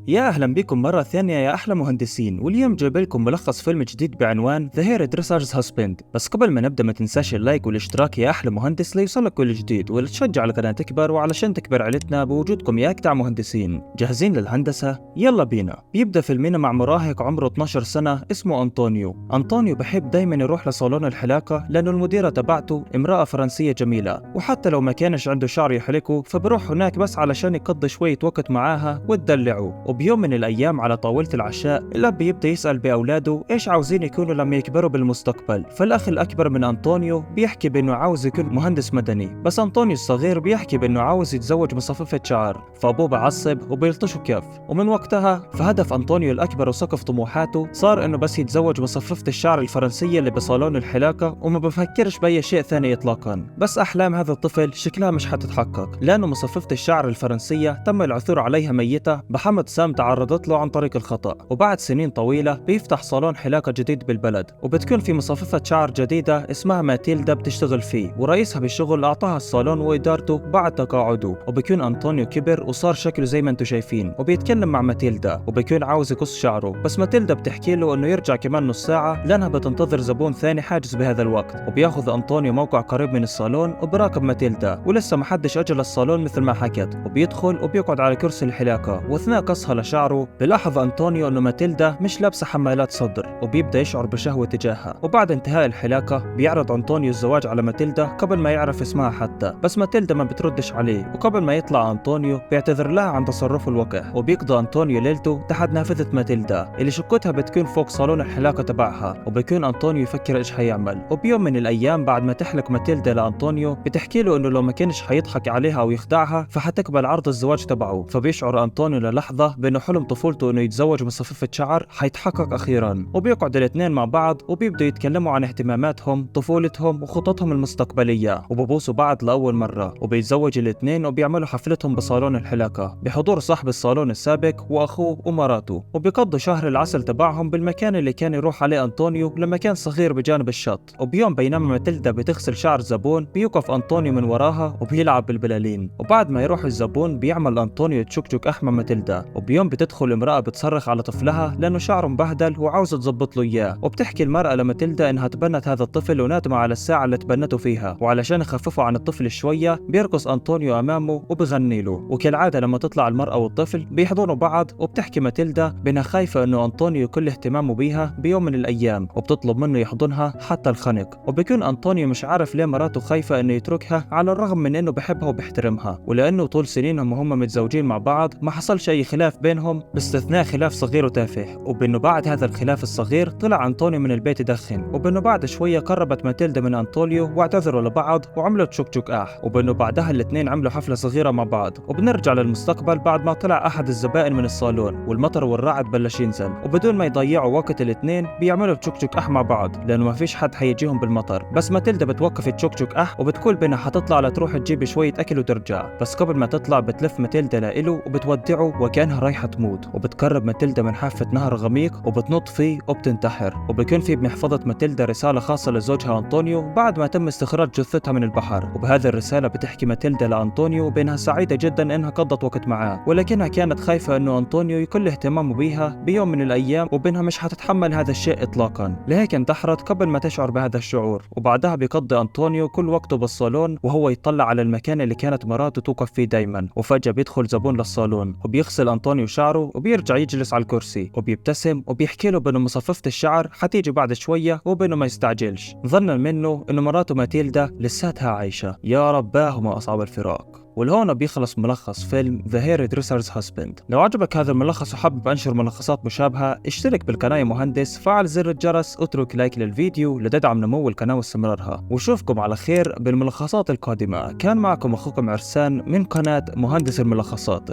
يا اهلا بكم مرة ثانية يا احلى مهندسين، واليوم جايب لكم ملخص فيلم جديد بعنوان The Hairdresser's Husband. بس قبل ما نبدا ما تنساش ال like والاشتراك يا احلى مهندس ليوصلك كل جديد، ولتشجع القناة تكبر وعلشان تكبر عيلتنا بوجودكم يا اجدع مهندسين. جاهزين للهندسة؟ يلا بينا. بيبدا فيلمنا مع مراهق عمره 12 سنة اسمه أنطونيو. أنطونيو بحب دايما يروح لصالون الحلاقة لأنه المديرة تبعته امرأة فرنسية جميلة، وحتى لو ما كانش عنده شعر يحلقه فبروح هناك بس علشان يقضي شوية وقت معاها وتدلعه. وبيوم من الأيام على طاولة العشاء الأب يبدأ يسأل بأولاده إيش عاوزين يكونوا لما يكبروا بالمستقبل. فالأخ الأكبر من أنطونيو بيحكي بأنه عاوز يكون مهندس مدني، بس أنطونيو الصغير بيحكي بأنه عاوز يتزوج مصففة شعر، فأبوه بعصب وبيلطشه كف. ومن وقتها فهدف أنطونيو الأكبر وسقف طموحاته صار إنه بس يتزوج مصففة الشعر الفرنسية اللي بصالون الحلاقة، وما بفكرش بأي شيء ثاني إطلاقا. بس أحلام هذا الطفل شكلها مش حتتحقق، لأنه مصففة الشعر الفرنسية تم العثور عليها ميتة بحمض سام تعرضت له عن طريق الخطأ. وبعد سنين طويلة بيفتح صالون حلاقة جديد بالبلد، وبتكون في مصففة شعر جديدة اسمها ماتيلدا بتشتغل فيه، ورئيسها بالشغل أعطاها الصالون وإدارته بعد تقاعده. وبيكون أنطونيو كبر وصار شكله زي ما انتم شايفين، وبيتكلم مع ماتيلدا وبيكون عاوز يقص شعره، بس ماتيلدا بتحكي له انه يرجع كمان نص ساعة لأنها بتنتظر زبون ثاني حاجز بهذا الوقت. وبياخذ أنطونيو موقع قريب من الصالون وبراقب ماتيلدا، ولسه ما حدش اجى للصالون مثل ما حكت. وبيدخل وبيقعد على كرسي الحلاقة، واثناء قصها لشعره بلاحظ أنطونيو انه ماتيلدا مش لابسة حمالات صدر، وبيبدأ يشعر بشهوة تجاهها. وبعد انتهاء الحلاقة بيعرض أنطونيو الزواج على ماتيلدا قبل ما يعرف اسمها حتى، بس ماتيلدا ما بتردش عليه. وقبل ما يطلع أنطونيو بيعتذر لها عن تصرفه الوقح، وبيقضي أنطونيو ليلته تحت نافذة ماتيلدا اللي شقتها بتكون فوق صالون الحلاقة تبعها. وبيكون أنطونيو يفكر إيش حيعمل. وبيوم من الأيام بعد ما تحلق ماتيلدا لأنطونيو بتحكي له إنه لو ما كانش حيضحك عليها أو يخدعها فحتقبل عرض الزواج تبعه. فبيشعر أنطونيو للحظة بأنه حلم طفولته إنه يتزوج مصففة شعر حيتحقق أخيرا. وبيقعد الاثنين مع بعض وبيبدوا يتكلموا عن اهتماماتهم، طفولتهم، وخططهم المستقبلية، وببوسوا بعض لأول مرة. وبيتزوج الاثنين وبيعملوا حفلتهم بصالون الحلاقة بحضور صاحب الصالون السابق وأخوه ومراته. وبيقضوا شهر العسل تبعهم بالمكان اللي كان يروح عليه أنطونيو لما كان صغير بجانب الشط. وبيوم بينما ماتيلدا بتغسل شعر زبون بيوقف أنطونيو من وراها وبيلعب بالبلالين. وبعد ما يروح الزبون بيعمل أنطونيو تشوك تشوك أحمى ماتيلدا. وبيوم بتدخل امرأة بتصرخ على طفلها لأنه شعره مبهدل وعاوزة تظبط له إياه. وبتحكي المرأة لماتيلدا إنها تبنت هذا الطفل ونادمة على الساعة اللي تبنته فيها، وعلشان يخففوا عن الطفل شوية بيرقص أنطونيو أمامه وبغني له. وكالعادة لما تطلع المرأة والطفل بيحضنوا بعض، وبتحكي ماتيلدا بأنها خايفة إنه أنطونيو كل اهتمامه بيها بيوم من الأيام، وبتطلب منه يحضنها حتى الخنق. وبيكون أنطونيو مش عارف ليه مراته خايفة إنه يتركها على الرغم من إنه بحبها وبيحترمها، ولأنه طول سنينهم وهم متزوجين مع بعض ما حصلش أي خلاف بينهم باستثناء خلاف صغير وتافه. وبأنه بعد هذا الخلاف الصغير طلع أنطونيو من البيت يدخن، وبأنه بعد شوية قربت ماتيلدا من أنطونيو واعتذروا لبعض وعملوا تشوك تشوك آح، وبأنه بعدها الاثنين عملوا حفلة صغيرة مع بعض. وبنرجع للمستقبل بعد ما طلع أحد الزبائن من الصالون والمطر والرعد بلش ينزل، وبدون ما يضيعوا وقت الاثنين بيعملوا تشوك تشوك أح مع بعض لأنه ما فيش حد حيجيهم بالمطر. بس ماتيلدا بتوقف تشوك تشوك أح وبتقول بأنها حتطلع لتروح تجيب شوية أكل وترجع. بس قبل ما تطلع بتلف ماتيلدا لإله وبتودعه وكأنها رايحة تموت، وبتقرب ماتيلدا من حافة نهر غميق وبتنط فيه وبتنتحر. وبيكون في بمحفظة ماتيلدا رسالة خاصة لزوجها أنطونيو بعد ما تم استخراج جثتها من البحر. وبهذه الرسالة بتحكي ماتيلدا لأنطونيو بأنها سعيدة جدا إنها قضت وقت معاه، ولكنها كانت خايفة إنه أنطونيو يكل اهتمامه بيها بيوم من الأيام وبأنها مش حتتحمل هذا الشيء إطلاقا، لهيك انتحرت قبل ما تشعر بهذا الشعور. وبعدها بيقضي أنطونيو كل وقته بالصالون وهو يطلع على المكان اللي كانت مراته توقف فيه دايما. وفجأة بيدخل زبون للصالون وبيغسل أنطونيو شعره وبيرجع يجلس على الكرسي وبيبتسم وبيحكي له بأنه مصففة الشعر حتيجي بعد شوية وبأنه ما يستعجلش، ظنا منه إنه مراته ماتيلدا لساتها عايشة. يا رباه ما أصعب الفراق. ولهون بيخلص ملخص فيلم The Hairdresser's Husband. لو عجبك هذا الملخص وحابب أنشر ملخصات مشابهة اشترك بالقناة يا مهندس، فعل زر الجرس، اترك like للفيديو لتدعم نمو القناة واستمرارها، وشوفكم على خير بالملخصات القادمة. كان معكم أخوكم عرسان من قناة مهندس الملخصات.